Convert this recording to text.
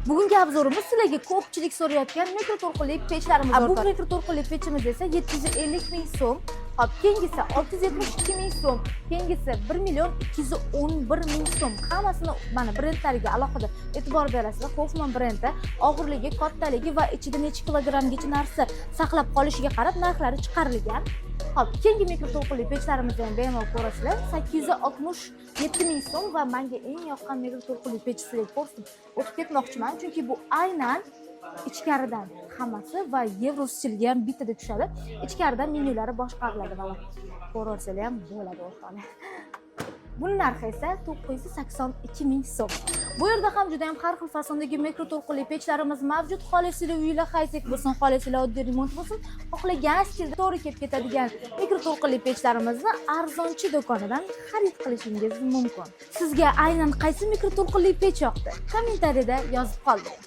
Bugungi обзор imiz sizlarga ko'pchilik so'rayotgan mikroto'lqinli pechlarimiz. Bu mikroto'lqinli pechimiz esa 750 ming so'm. Hop, keyingisi 672 ming so'm, keyingisi 1 211 ming so'm. Hammasini mana brendlariga alohida e'tibor berasizlar. Hoffman brendi og'irligi, kattaligi va ichida necha kilogrammgacha narsa saqlab qolishiga qarab narxlari chiqarilgan. Hop, keyingi mikroto'lqinli pechlarimizni ham bemalol ko'rasizlar. 867 ming so'm va menga eng yoqqan mikroto'lqinli pech sizlarga ko'rsatib o'tib ketmoqchiman, chunki bu aynan ichkaridan hammasi va yevro stilga ham bittada tushadi. Ichkaridan menyulari boshqariladi, mana ko'raversanglar ham bo'ladi, o'rtoqlar. Buni narxi esa 982 ming so'm. Bu yerda ham juda ham har xil fasondagi mikroto'lqinli pechlarimiz mavjud. Xohlasanglar, uylar high-tech bo'lsin, xohlasanglar, oddiy remont bo'lsin, xohlagan stilda to'g'ri kelib ketadigan mikroto'lqinli pechlarimizni Arzonchi do'konidan xarid qilishingiz mumkin. Sizga aynan qaysi mikroto'lqinli pech yoqdi? Kommentariyada yozib qoldiring.